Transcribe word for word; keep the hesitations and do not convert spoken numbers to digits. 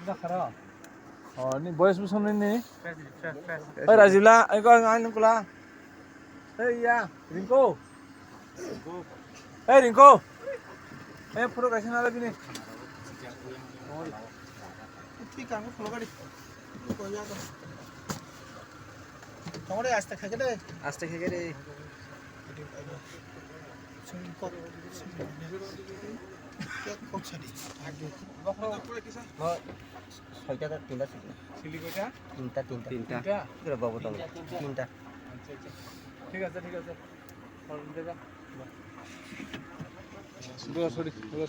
Jakhara. Oh, ni boys bu samni ni. Hey, Rajibla, ai ko, ai nung kula. Hey, ya, Rinko. Hey, Rinko. Hey, photo kaisa nala bini. Thik ang photo gari. Ko ya ko. Tongore aste khake de. Aste khake de. Sumi kok, sumi kok sadi. Soita ta tinta sidi. Sili koita? Tinta, tinta. Tinta. Tinta? Kira babu tong. Tinta. Acha, acha. Thik ase, thik ase. Hor deba. Dua sori, dua